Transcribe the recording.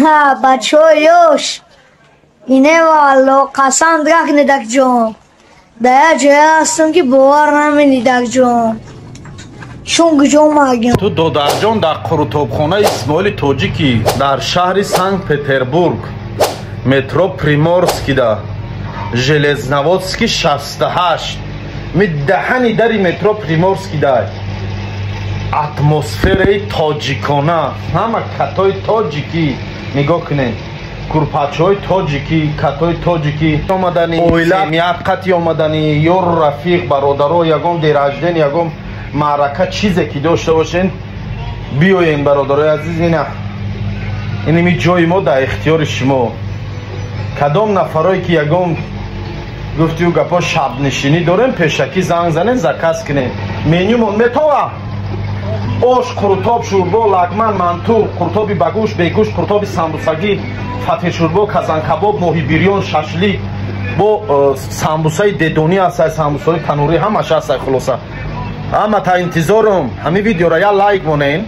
Ҳа, бачаҳо ёш. Ине валло, қасам драк недакҷон. Дар як ҷое ҳастам, ки бовар намедидакҷон. Шун куҷо омадем? Ту, додарҷон, дар қурутобхонаи Исмоили Тоҷикӣ дар шаҳри Санкт Петербург, метро Приморскида, Железноводский 68, ми даҳани дари метро Приморскида. Атмосфераи тоҷикона, ҳама катои тоҷикӣ. Нигоҳ кунед, курпачҳои тоҷикӣ, катои тоҷикӣ. Омадани оила мият қати омадани ёру рафиқ, бародаро, ягон день рождения, ягон маърака, чизе ки дошта бошен, биёем, бародарои азиз. Ина, иними ҷои мо дар ихтиёри шумо. Кадом нафарое ки ягон гуфтию гапо, шабнишинӣ дорем, пешакӣ занг занем, заказ кунем. Менюмон метова: ош, қурутоб, шӯрбо, лагман, манту, қурутоби ба гӯшт, бегӯшт, қурутоби самбусагӣ, фатиршӯрбо, казанкабоб, моҳи бирён, шашлик, бо самбусаи дедонӣ ҳастай, самбусаи танурӣ, ҳамаш ҳастай. Хулоса, ҳама та интизорум. Ҳамин видеора як лайк монен.